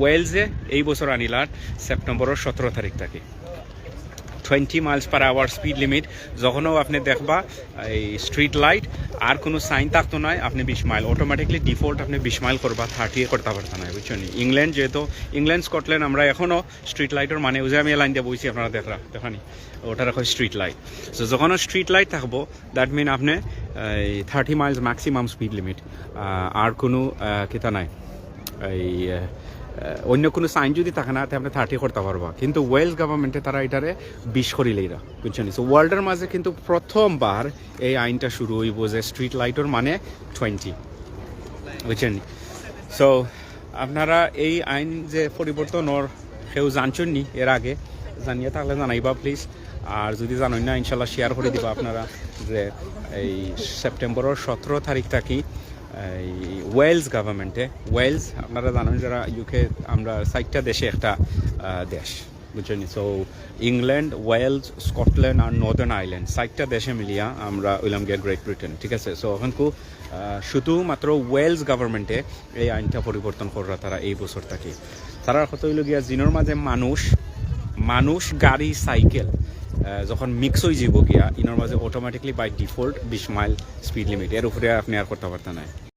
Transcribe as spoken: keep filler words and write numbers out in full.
ওয়েলসে এই বছর আনিলার সেপ্টেম্বরর সতেরো তারিখ থাকি twenty miles per hour speed limit. যখনও আপনি দেখবা এই স্ট্রিট লাইট আর কোনো সাইন থাকতো নাই, আপনি বিশ মাইল অটোমেটিকলি ডিফল্ট আপনি বিশ মাইল করবা, থার্টি করতে পারতা না, বুঝছেন? ইংল্যান্ড যেহেতু, ইংল্যান্ড স্কটল্যান্ড আমরা এখনও স্ট্রিট লাইটর মানে ওই যে আমি লাইন দিয়ে বইছি আপনারা দেখরা দেখানি ওটার এখন স্ট্রিট লাইট। তো যখনও স্ট্রিট লাইট থাকবো, দ্যাট মিন আপনি এই thirty miles maximum speed limit, আর কোনো আহ, কিতা নাই, এই আহ, আহ, অন্য কোনো সাইন যদি থাকে না, তে আপনি থার্টি করতে পারবা। কিন্তু ওয়েলস গভর্নমেন্টে তারা এটারে বিশ করিলেইরা, বুঝছেন? সো ওয়ার্ল্ডের মাঝে কিন্তু প্রথমবার এই আইনটা শুরু হইব যে স্ট্রিট লাইটর মানে টোয়েন্টি, বুঝছেন? সো আপনারা এই আইন যে পরিবর্তন ওর কেউ জানছেন নি এর আগে, জানিয়ে থাকলে জানাইবা প্লিজ। আর যদি জানেন না, ইনশাল্লাহ শেয়ার করে দিবা আপনারা যে এই সেপ্টেম্বরর সতেরো তারিখ থাকি এই ওয়েলস গভর্নমেন্টে, ওয়েলস আপনারা জানেন যারা ইউকে, আমরা চাইরটা দেশে একটা আহ, দেশ, বুঝছেন? সো ইংল্যান্ড, ওয়েলস, স্কটল্যান্ড আর নর্দার্ন আয়ারল্যান্ড, চাইরটা দেশে মিলিয়া আমরা হইলাম গিয়া গ্রেট ব্রিটেন, ঠিক আছে? সো এখন কু আহ, শুধুমাত্র ওয়েলস গভর্নমেন্টে এই আইনটা পরিবর্তন কররা তারা এই বছর থাকি। তারার কথা হইল গিয়া জিনোর মাঝে মানুষ, মানুষ, গাড়ি, সাইকেল আহ, যখন মিক্স হয়ে যাব গিয়া ইনোর মাঝে অটোমেটিকলি বাই ডিফল্ট বিশ মাইল স্পিড লিমিট, এর উপরে আপনি আর করতে পারতেন না।